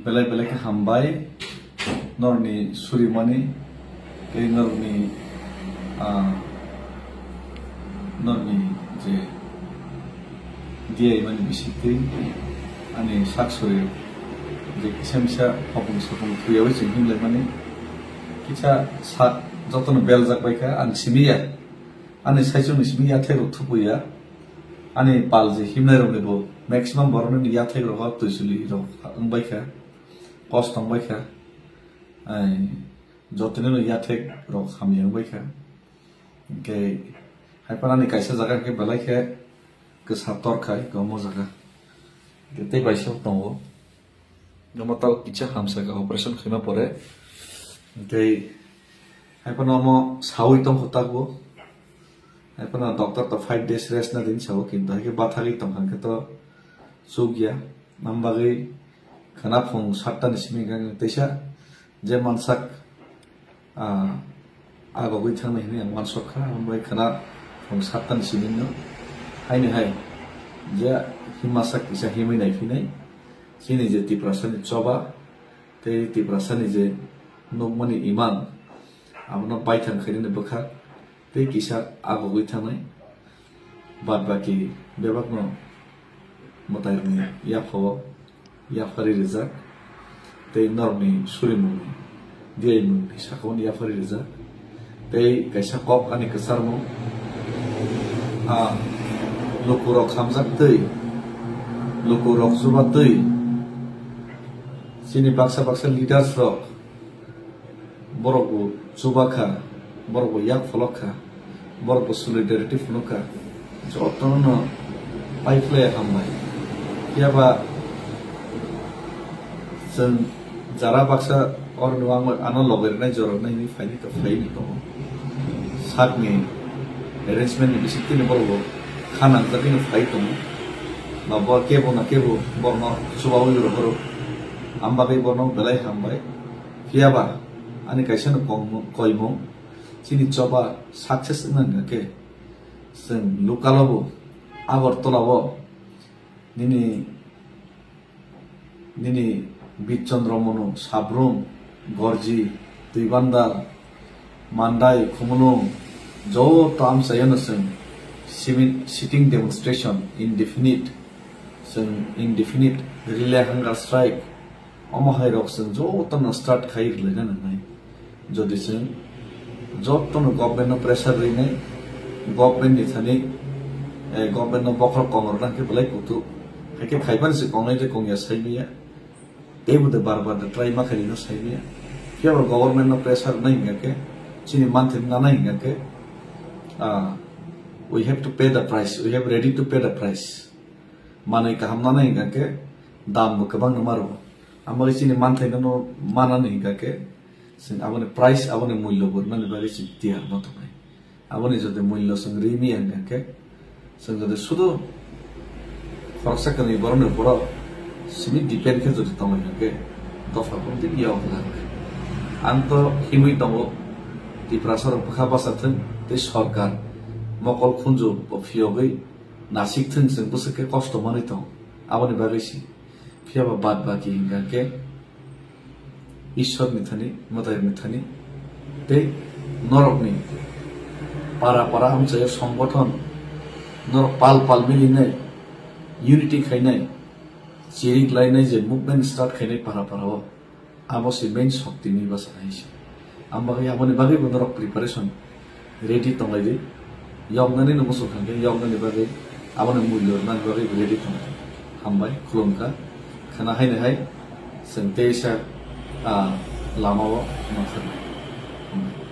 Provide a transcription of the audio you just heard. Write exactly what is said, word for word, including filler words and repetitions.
Belai belai khe hambai norni surimani tei norni, ah, norni je diyaimani bisingtwi ani sak suri je kisa misa hopung sopung thuyawi chwng himlaimani kisa sak jotono beljak baikha ang simi ya. Ani saichungni simi yathai rok thupu ya. Ani pal je himnai rokni bo maximum borokni yathai rok twisuli rok wng baikha. Kos tong baikha. Ai, jotoni no yathek rok hamya wngbaikha. Hingke, hai phano ani kaisa jaga hingke belai khe kwsa tor khai, omo jaga. Hingke tei bai se tongo. Omo tao kisa hamsa khe operation khaima pore. Hingke, hai phano omo sawi tongkho takbo. Hai phano doctor to five days rest na din sao, kintu hai khe bathagwi tongkha hingke to chukya. Am bagwi khwna phung satta ni simi hingka ang teisa je mansak, ah, agogwi thangnai hinwi ang uansuk kha, abo bai khwna phung satta ni simi no haini hai je himasa kisa himwi naiphinai chini je Tiprasa ni choba tei Tiprasa ni je nukmani imang abono baithang khainani bwkhak tei kisa agogwi thangnai. Bad baki bebakno mwtairokni yaphao yaphari rijak tei norokni surimungni diyaimungni sakao yaphari rijak tei kaisa kok ani kwcharmung, ah, lukurok hamjak twi, lukurok chuba twi, chini baksa baksa leaders rok, borok bo chuba kha, borok bo yak pholok kha, borok bo solidarity phunuk kha, jotono no pai phlai hambai. Phiya ba chwng jara baksa oro no ang ano logai rwnai jorok nai hinwi phaini to phaini tongo. Sakni arrangement ni bisingtwi ni borok bo kha nangjagwi no phai tongo. Ba bo kebo na kebo borokno chubaui rw phuru. Am bagwi borokno belai hambai. Phiya ba ani kaisa no kongmung, koimung, chini choba success wngna hingka khe, chwng local o bo, Agartala o, nini, nini Bit Chandra Manu, Sabrum, Gorji, Twibandal, Mandai, Khumulwng, joto amchaio no chwng simi-, sitting demonstration, indefinite, chwng indefinite relay hunger strike, omo hai rok chwng jotono start khai rwlaina nangnai. Jodi chwng jotono government no pressure rinai, government ni thani, eh, government no bokhorok kong rwna khe belai kutuk. Hai khe khaibani se kongnai de kongya sai maya. Teibo de bar bar de try ma khairino sai maya. Phiya bo government no pressure nai hingka khe, chini manthai nana hingka khe, ah, we have to pay the price, we have ready to pay the price. Manwi kaham nana hingka khe, dam bo kwbang no maro. Amo chini manthai no manani hingka khe, chwng aboni price, aboni mullo bo rwnani bagwi chwng tiyar no tongnai. Aboni jodi mullo chwng ri maya hingka khe, chwng jodi sudu khoroksa kwnwi borokni borok simi depend khe jodi tongwi hingka khe, dopha kwrwngtwi biya wng glak. Ang to himwi tongo, Tiprasa rok bwkha basa thwng tei sorkar mokol khunju bo phiyogwi nasik thwng, chwng bwswk khe kosto manwi tongo. Aboni bagwi si. Phiya ba bad baki hingka khe Ishwar ni thani, mwtai ni thani, tei norok ni para para amchai songgothon, norok pal pal milinai, unity khainai, chirik lainai je movement start khainai para para o, abo se main shokti ni bwsa hai se. Ang bagwi aboni bagwi bo norok preparation ready tonglai di. Yoknani no muchung kha khe yoknani bagwi aboni mulyo rwnani bagwi ready tonglai. Hambai, khulumkha. Khwna haini hai chwng teisa, ah, lama o mangkha. Hambai.